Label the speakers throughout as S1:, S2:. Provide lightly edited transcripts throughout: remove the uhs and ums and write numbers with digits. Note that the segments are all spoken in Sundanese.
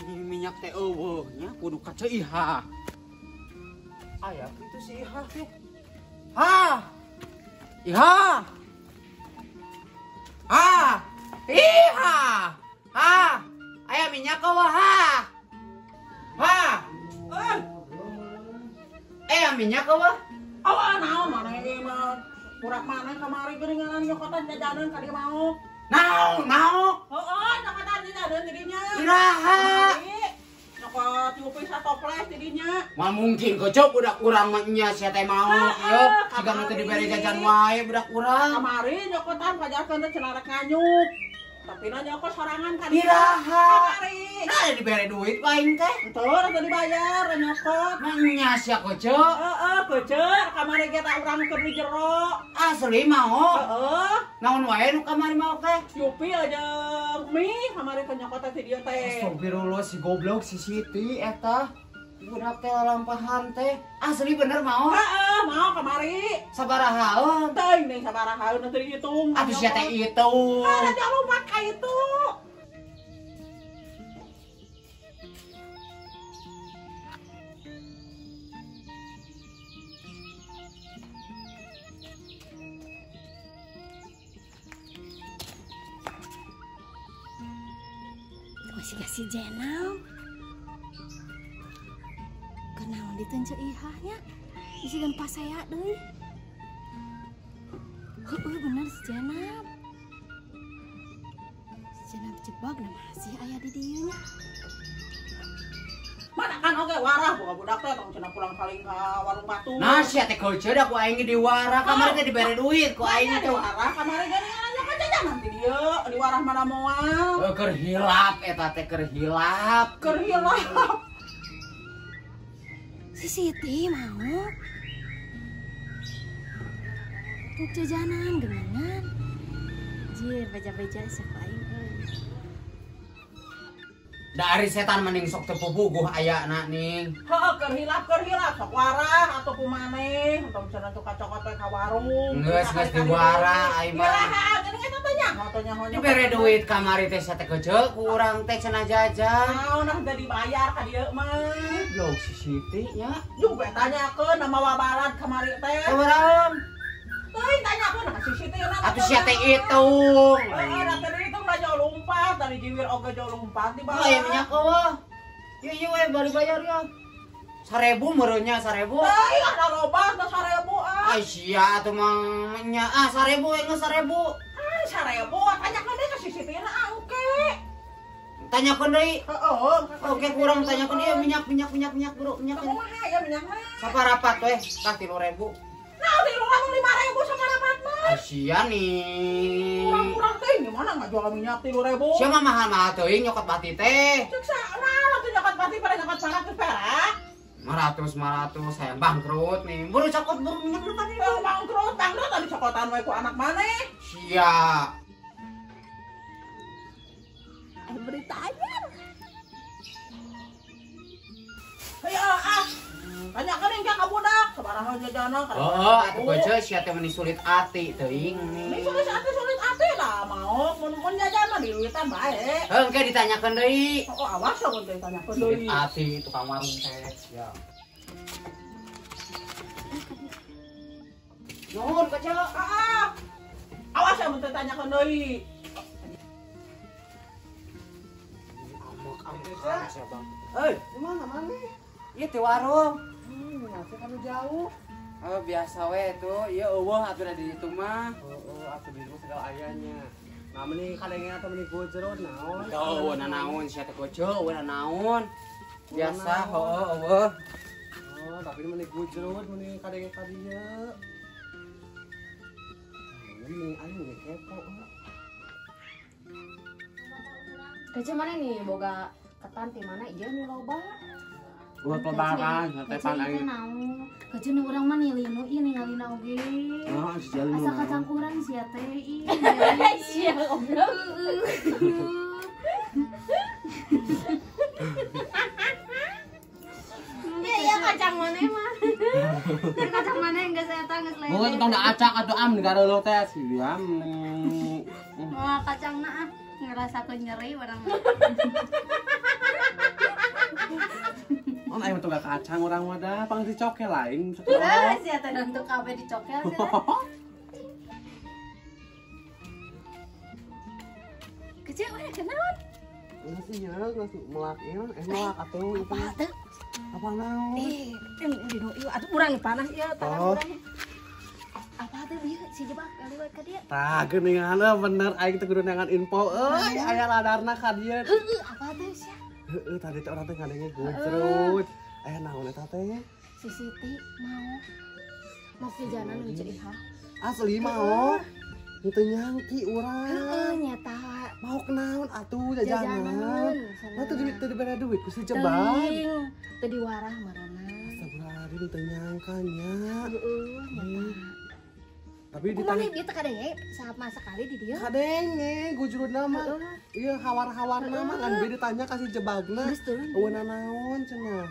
S1: Minyak teh eueuh nya kudu ka Ceu Ihah. Aya kitu si Ihah teh. Ha. Ihah. Ha. Ihah. Ha. Aya minyak eueuh ha. Ha. Eh minyak eueuh.
S2: Awa naon maneh ieu mah. Budak maneh kamari geuningan nyokotan jajanan ka dieu maok.
S1: Naon naon?
S2: Heeh, nyokotan jajanan jadinya.
S1: Iraha.
S2: Nyokot tiupi satoples jadinya.
S1: Mah mungkin kocok budak urang mah nya sia teh maok ieu. Siga nu teu dibere jajan wae budak urang.
S2: Kamari nyokotan pajarkeun teh cenah rek nganyuk. Tapi na nyokot sorangan ka dieu.
S1: Iraha.
S2: Kamari.
S1: Nah dibere duit ku aing teh.
S2: Henteu teu dibayar nyokot.
S1: Mah nya sia kocok.
S2: Heeh, kocok kamari ge ta urang keur di jero.
S1: Asli maok.
S2: Heeh.
S1: Naon wae nu kamari maok teh?
S2: Yupi jeung mie kamari teh nyokot teh di dieu teh.
S1: Astagfirullah si goblok si Siti eta. Budak teh lalampahan teh. Asli bener maok.
S2: Heeh, maok kamari.
S1: Sabarahaeun?
S2: Teuing deui sabarahaeun teu dihitung.
S1: Atuh sia teh hitung.
S2: Ah, da lupa ka itu.
S3: Masih si Jenal. Kenaon ditencu Ihahnya? Isikan pasaya deui. Heueuh bener si Jenal. Si Jenal jebak na masih aya di dieu nya.
S2: Mana kan oge warah boga budak teh tong cenah pulang paling ka warung batu.
S1: Nah sia teh koceu da ku aing di warah kamari teh dibere duit ku aing teh.
S2: Warah kamari geuningan nyokot jajanan di dieu di warah mana moal.
S1: Keur hilap eta teh keur hilap.
S2: Keur hilap.
S3: Si Siti mau untuk jajanan geningan. Jir beja-beja siapa aing euy.
S1: Dari setan mending sok teu puguh ayana ning.
S2: Heuh keur hilap sok warah atuh kumaneh entong cenah tukang cokot teh ka warung.
S1: Geus geus di warah aing mah.
S2: Iraha geuning eta teh nyaho teh nyaho.
S1: Dibere duit kamari teh sia teh keceu ku urang teh cenah jajan.
S2: Naon nah teu dibayar ka dieu mah.
S1: Goblok si Siti nya.
S2: Juga tanyakeun nama wabalad kamari teh.
S1: Sabaraha?
S2: Teuing tanyakeun ka si Siti na.
S1: Atuh sia teh hitung.
S2: Heeh, da teu dihitung da jauh lumpat, dari jiwir oge jauh lumpat di bawah.
S1: Oh, ya minyak eueuh. Ieu ieu we bari bayar ya. 1000 meureunnya 1000.
S2: Teuing ada loba teh 1000 ah.
S1: Ai sia atuh mah nya ah 1000 we geus 1000.
S2: Ah 1000 tanyakeun deui ka si Siti na ah engke.
S1: Tanyakeun deui.
S2: Heeh.
S1: Oke kurang tanyakeun ieu minyak minyak minyak minyak bro minyak.
S2: Kumaha ya minyakna?
S1: Saparapat we tah 3000.
S2: Nah, 3000 5000 saparapat mah.
S1: Sia nih.
S2: Kurang-kurang teuing gimana ngajual minyak 3000.
S1: Sia mah mahal-mahal teuing nyokot bati teh.
S2: Cek salah atuh nyokot bati pada nyokot 100 perak.
S1: 500 500 saya bangkrut nih. Buru cokot buru minyak lu tadi.
S2: Bangkrut, bangkrut tadi cokotan we ku anak maneh.
S1: Sia.
S3: Ada berita anyar.
S2: Hayo ah. Tanyakeun engke ka budak sabaraha jajanan.
S1: Heeh, atuh koceu sia teh meni sulit ati teuing.
S2: Meni sulit ati lah maok mun mun jajan mah diduitan bae.
S1: Heuh engke ditanyakeun deui.
S2: Oh, awas mun teh ditanyakeun deui.
S1: Sulit ati tukang warung teh sia. Nuhun koceu.
S2: Heeh. Awas ya mun teh tanyakeun deui.
S1: Hei, di mana maneh? Ieu teh warung.
S4: Masih kami jauh.
S1: Oh, biasa we tuh. Ieu eueuh atuh da di ditu mah.
S4: Oh, atuh di ditu segala ayanya. Nah, meni kadengean atuh meni gojrot naon?
S1: Teu eueuh naon sia teh koceu, eueuh naon. Biasa heueuh eueuh.
S4: Oh, tapi meni gojrot meni kadenge ka dieu. Meni aing meni kepo.
S3: Kece mana nih boga ketan ti mana ieu nu loba?
S4: Buat lebaran, tepan aing.
S3: Kece nu urang mah nilinu ieu ningalina oge.
S4: Oh, si jalin.
S3: Asa kacangkuran sia teh ih. Sia goblok. Ya ya kacang maneh mah. Kacang maneh geus eta geus lele.
S4: Bukan tong da acak atuh am negara lo teh sia.
S3: Wah, kacangna ah ngerasa nyeri barang.
S4: atuh gak kacang urang mah dah, pang dicokel lain.
S3: Heeh, sia teh untuk kabeh dicokel sia. Kecil mana kenaon?
S4: Geus ieu geus melak ieu, melak atuh itu.
S3: Apa teh?
S4: Apa naon?
S3: Dino ieu atuh urang panas ieu tangan urang. Apa teh ieu si jebak kaliwat ka dieu?
S4: Tah geuningan bener aing teh kudu neangan info euy aya radarna ka dieu.
S3: Heueuh, apa teh sia?
S4: Heueuh tadi teh urang teh ngadenge gujrut. Aya naon eta teh?
S3: Si Siti mau jajanan nu Ceu Ihah.
S4: Asli mau. Teu nyangki urang.
S3: Heeh nyata.
S4: Mau kenaon atuh jajanan. Nah teu dibere duit ku si jebak.
S3: Teu diwarah marana.
S4: Astagfirullahaladzim teu nyangka nya.
S3: Heeh nyata.
S4: Tapi ditanya
S3: ieu teh kadenge sama sekali di dieu.
S4: Kadenge gujrutna mah. Ieu hawar-hawarna mah ngan beu ditanya ka si jebagna. Eueun naon cenah.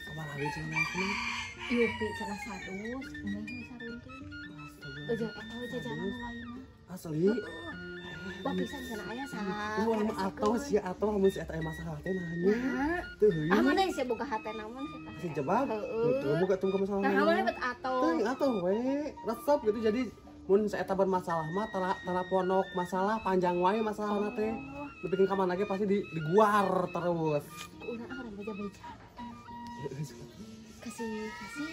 S4: Sabaraha cenah?
S3: Yupi cenah 100, meh saruntuy. Ujang eta jajanan lainna.
S4: Asli.
S3: Wah pisan cenah aya sa.
S4: Urang mah atos ya atuh lamun si eta aya masalah teh nanya. Teu heueuh.
S3: Ah mana sih boga hate namun sih tah.
S4: Si jebak. Teu boga teu masalah.
S3: Nah, mana bet atuh.
S4: Teuing atuh we. Resep gitu jadi mun si eta bermasalah mah tara ponok masalah panjang wae masalahna teh. Dibikin ka mana ge pasti diguar terus.
S3: Urang ah urang beja-beja. Kasih kasih.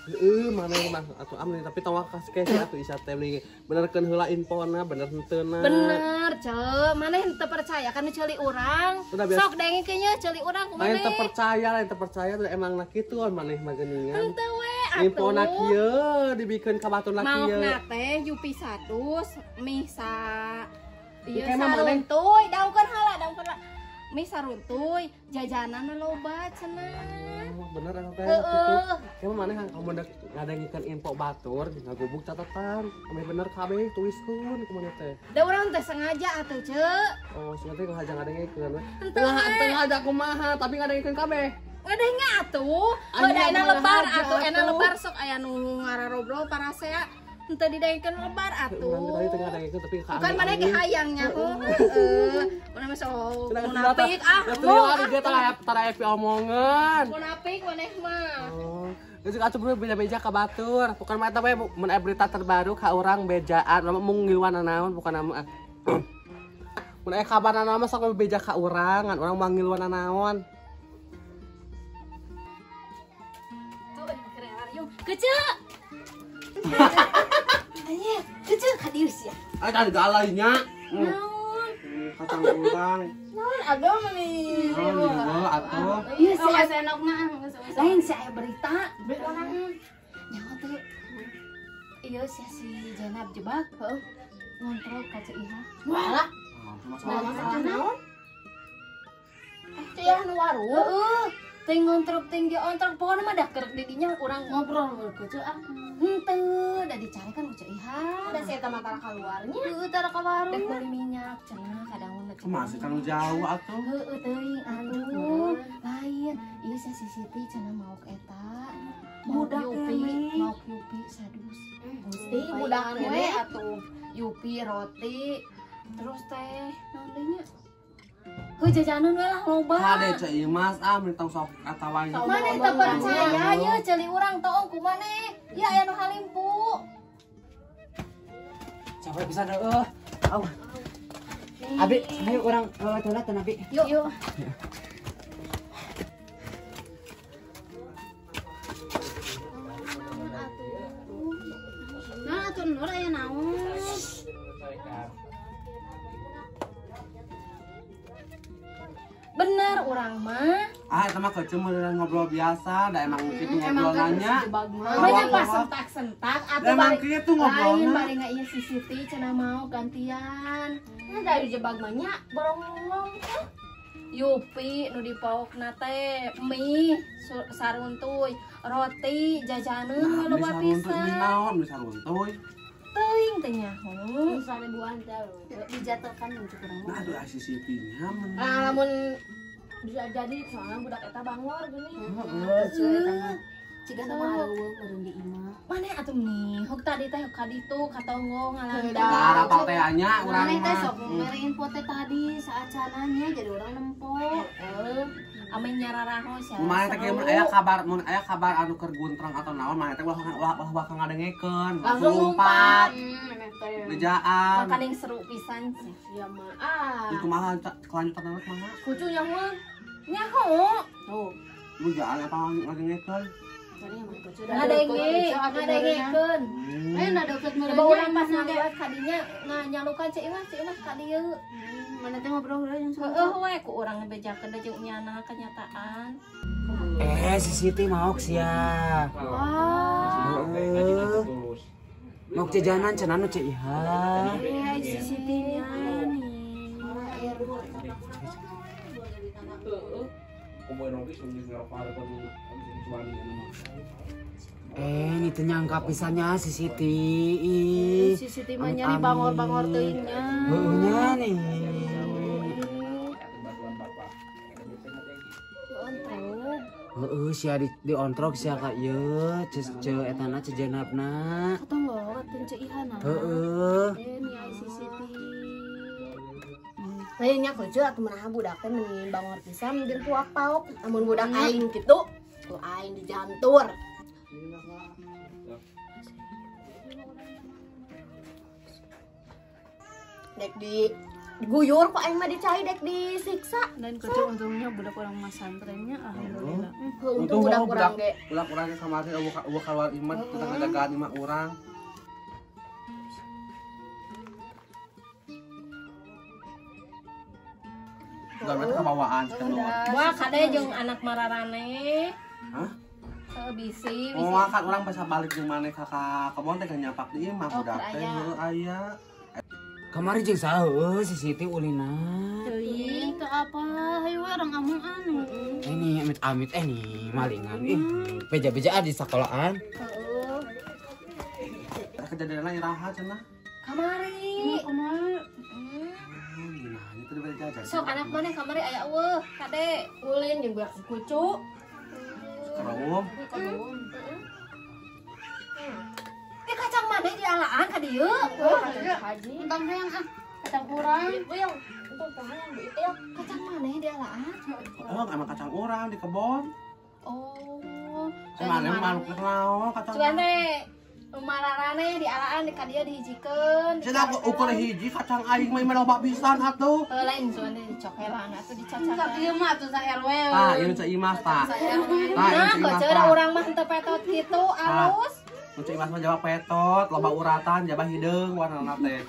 S4: Heeh, mana mah atuh amni tapi tong kasih kese atuh Isya teh mending benerkeun heula infona, bener henteuna.
S3: Bener, Ceu. Maneh henteu percaya kan ceuli urang. Sok dengekeun nya ceuli urang kumaha.
S4: Lain teu percaya, lain teu percaya tuh emang na kitu maneh mah geuningan.
S3: Henteu we atuh.
S4: Infona kieu dibikeun ka batur na kieu.
S3: Maokna teh Yupi 100, mie sa ieu saruntuy, daungkeun heula, daungkeun heula. Mie saruntuy, jajanan loba cenah.
S4: Bener eta teh kitu. Kamu maneh kamu ngadengikeun info batur ngagubuk catatan. Ame bener kabeh tuliskeun kumaha teh.
S3: Da urang teh sengaja atuh, Ceu.
S4: Oh, sengaja ngahaja ngadengikeun we. Teu ngahaja kumaha, tapi ngadengikeun kabeh.
S3: Ngadenge atuh. Beuh enak lebar atuh, enak lebar sok aya nu ngararobrol parasea. Henteu didengkeun lebar atuh.
S4: Urang teh ngadengikeun tapi ka.
S3: Bukan maneh ge hayang nya. Heeh. Maneh mah sok munafik ah.
S4: Teu dia tara aya omongan.
S3: Munafik maneh mah.
S4: Oh. Geus atuh bro beja-beja ka batur. Bukan mah eta we mun aya berita terbaru ka urang bejaan, mung ngiluan naon bukan mah. Mun aya kabar naon mah sok beja ka urang, ngan urang mah ngiluan naon.
S3: Tuh keur Keceu. Anjir, kecil ka dieu sia.
S4: Ah, tadi galainya.
S3: Naon?
S4: Kacang urang.
S3: Naon aduh meni.
S4: Naon atuh.
S3: Ieu si enak mah. Lain si aya berita. Urang nyaho teh. Ieu sia si Jenab jebak, heuh. Ngontrol ka Ceu Ihah. Wah. Masalah naon? Ceu Ihah nu warung. Heeh. Teh ngontrol teh diontrol pokona mah dah kerek di dinya urang ngobrol ku Ceu ah. Henteu, da dicari kan ku Ceu Ihah.
S5: Da si eta mah tara kaluarnya.
S3: Heueuh tara kawarung. Dek beli minyak cenah kadang mun cenah.
S4: Masih kan jauh atuh.
S3: Heueuh teuing atuh. Lain, ieu si Siti cenah maok eta.
S5: Budak
S3: Yupi, maok Yupi sadus.
S5: Gusti budak
S3: we atuh. Yupi roti terus teh naon deui nya? Heuh jajanan we lah loba.
S4: Hade Ceu Imas ah meni tong sok atawa.
S3: Maneh teu percaya ye ceuli urang toong ku maneh. Ieu aya nu halimpu.
S1: Capek bisa deuh. Au. Abi, ayo urang lewat heula teh Abi.
S3: Yuk, yuk. Nah, atuh Nur aya naon? Bener urang mah.
S4: Ah, eta mah keceu meureun ngobrol biasa, da emang kitu ngobrol nanya.
S3: Banyak pas sentak-sentak atuh
S4: emang kitu ngobrolna.
S3: Lain bari nga ieu si Siti cenah mau gantian.
S5: Nah, dari jebak mah nya borong-borong teh.
S3: Yupi nu dipaokna teh mie saruntuy, roti, jajaneun loba pisan.
S4: Nah, naon mie saruntuy?
S3: Teuing teh nyaho.
S5: Seribuan teh dijatuhkan mun cuk urang mah.
S4: Nah, aduh si Siti-nya mun.
S5: Nah, lamun bisa jadi soalnya budak eta bangor geuning.
S4: Heeh.
S5: Ciga nama areuweung meureun di imah.
S3: Maneh atuh nih, hok tadi teh ka ditu ka tonggo ngalantar.
S4: Tah rapal teh nya urang
S5: Maneh teh
S4: mah.
S5: sok mere info teh tadi saacananya jadi urang nempo.
S3: Heeh. Ame nyararaho sia.
S4: Maneh teh kieu mun aya kabar anu keur guntrang atau naon maneh teh ulah bakal ngadengekeun.
S3: Langsung lompat.
S4: Bejaan.
S3: Makaning seru pisan sih.
S5: Ya maaf.
S4: Itu kumaha kelanjutan kumaha?
S3: Kucu nyaho. Nyaho.
S5: Tuh.
S4: Bejaan apa ngadengekeun?
S3: Ngadengekeun.
S5: Ayo na deukeut meureun.
S3: Coba urang pas ngaliwat ka dinya nyalukan Ceu Imah, Ceu Imah ka dieu.
S5: Mana teh ngobrol heula jeung saha?
S3: Heueuh we ku urang ngebejakeun da jeung nyana kenyataan.
S1: Si Siti maok sia.
S5: Wah.
S1: Maok jajanan cenah nu Ceu Iha.
S5: Si Siti nya nih.
S1: Ini teu nyangka pisannya si Siti. Ih.
S5: Si Siti mah nyari bangor-bangor teuing nya.
S1: Heueuh nya nih. Heueuh sia diontrok sia ka ieu ceu etana Ceu Jenabna.
S5: Katonggo teu Ceu Ihana.
S1: Heueuh.
S5: Nih ai si Siti. Lain nya kucu atuh manaha budak teh meni bangor pisan jeung puak paok amun budak aing kitu ku aing dijantur. Dek di diguyur ku aing mah dicai dek disiksa.
S6: Dan kucu untungnya budak orang masantrennya alhamdulillah.
S5: Untung budak urang ge.
S4: Budak urang ge kamari eueuh kaluar imah teu ngajagaan imah urang. Udah mereka kebawaan sekarang.
S3: Wah, kade jeung anak mararane.
S4: Hah?
S3: Bisi, bisi.
S4: Oh, kan urang pas balik jeung maneh ka kebon teh nyapak di imah budak teh heueuh aya.
S1: Kamari jeung saha heueuh si Siti ulina.
S6: Teuing teu apa, hayu we urang amungan.
S1: Ini amit-amit nih malingan ih. Beja-bejaan di sekolahan.
S3: Heeh.
S4: Kejadianna iraha cenah.
S3: Kamari.
S6: Kamari.
S3: Sok anak maneh kamari aya eueuh, kade
S5: ulin jeung budak kucu.
S4: Kerawung.
S3: Ti kacang maneh dialaan ka dieu.
S5: Haji.
S6: Entong hayang ah, kacang urang.
S5: Uyang, entong hayang duit ya.
S3: Kacang maneh dialaan.
S4: Oh, emang kacang urang di kebon.
S3: Oh.
S4: Maneh mah naon kacang.
S3: Cuman teh mararane dialaan di ka dieu dihijikeun.
S4: Cenah ukur hiji kacang aing mah loba pisan atuh.
S3: Heuh lain cuman teh dicokelan atuh dicacakan.
S6: Ieu mah atuh sa RW.
S4: Tah, ieu Ceu Imah tah.
S3: Nah, koceu urang mah henteu petot kitu alus.
S4: Ceu Imah mah jawab petot, loba uratan, jabah hideung warnana teh.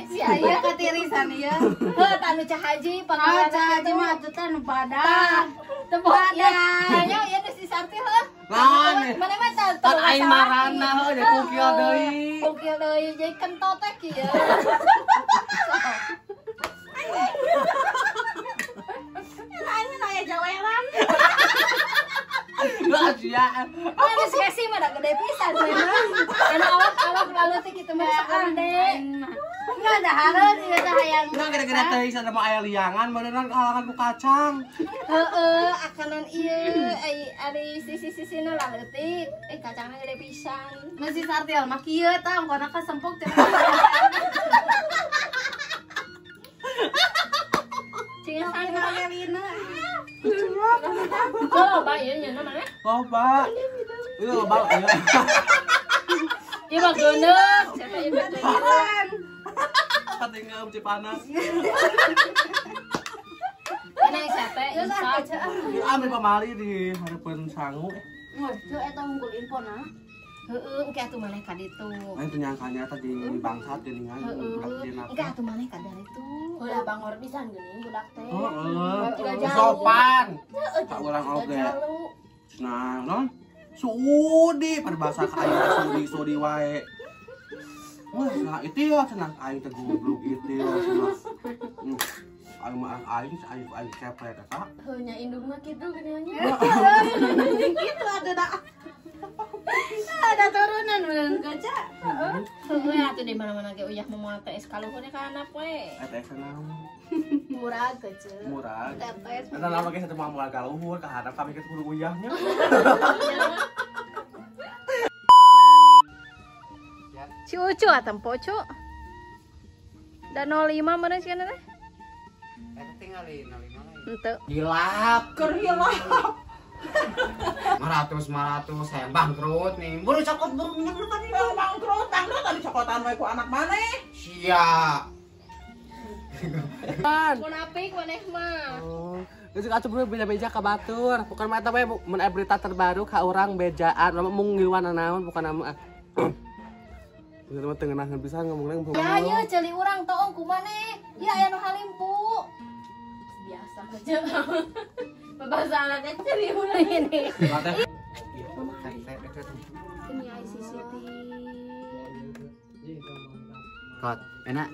S3: Si aya
S6: katirisan ieu.
S3: Heuh tah nu Ceu Haji pangalaman
S6: Ceu Haji mah atuh teh nu badak.
S3: Teu badak. Nya ieu geus disarti heuh.
S4: Naon?
S3: Mana mah tah
S4: Tan aing marana heuh jadi kukil deui.
S3: Kukil deui jadi kentot teh kieu.
S6: Aing mah aya jaweran.
S4: Lah sia.
S3: Geus hesi mah da gede pisan memang. Anu awak-awak lalu teh kitu mah sok gede.
S6: Enggak ada hareun ieu teh hayang.
S4: Enggak gara-gara teh sana mau aya liangan beneran kehalangan ku kacang.
S3: Heeh, akanan ieu ari sisi-sisina lah leutik. Kacangna gede pisan.
S6: Masih sartial mah kieu tah ongkona ka sempuk teh.
S3: Cingasan
S6: Melina.
S3: Loba ieu nya mana?
S4: Loba. Ieu loba ieu.
S3: Ieu mah geuneuk, siapa ieu mah geuneuk.
S4: Katinggal Cipanas.
S3: Ini siapa? Isa.
S4: Ieu ambil pamali di hareupeun sangu.
S5: Ceu eta unggul info nah.
S3: Heeh, engke atuh maneh ka ditu.
S4: Lain teu nyangkanya tadi di bangsat geuningan budak
S3: Heeh. Engke atuh maneh ka ditu.
S5: Ulah bangor pisan geuning budak teh.
S4: Heeh. Sopan. Tak urang oge. Nah, non Sudi paribasa ka aing teh sudi-sudi wae. Wah, nah itu ya cenah aing teh goblok itu ya cenah. Aing mah aing aing aing kepret eta.
S5: Heuh nya indung mah kitu geuningan nya.
S6: Kitu atuh da. Ada turunan beneran kaca.
S3: Heeh, atuh di mana-mana ge uyah moal TS kaluhurnya ka anak we.
S4: TS naon?
S5: Murah kecil.
S4: Murah.
S5: TS.
S4: Eta lama ge satu mah murah kaluhur ka handap kami ke kudu uyahnya.
S3: Si Ucu atempo cu. Da 05 meureun cenah teh.
S1: Eta tingali 05 lain.
S3: Henteu.
S1: Hilap,
S2: Keur hilap.
S1: 500 saya bangkrut nih. Buru cokot buru minyak lu tadi.
S2: Bangkrut, bangkrut tadi cokotan we ku anak maneh.
S1: Sia.
S3: Munafik maneh mah.
S4: Oh, geus atuh bro beja-beja ka batur. Bukan mah eta we mun aya berita terbaru ka urang bejaan, urang mah mung ngiluan naon bukan mah. Bener mah teu ngeunaheun pisan ngomongna ngomong.
S3: Ya ieu ceuli urang toong ku maneh. Ieu aya nu halimpu.
S5: Biasa aja. Bahasa anaknya ceuli urang
S3: Ini.
S5: Ini ICCT.
S1: Kot, enak.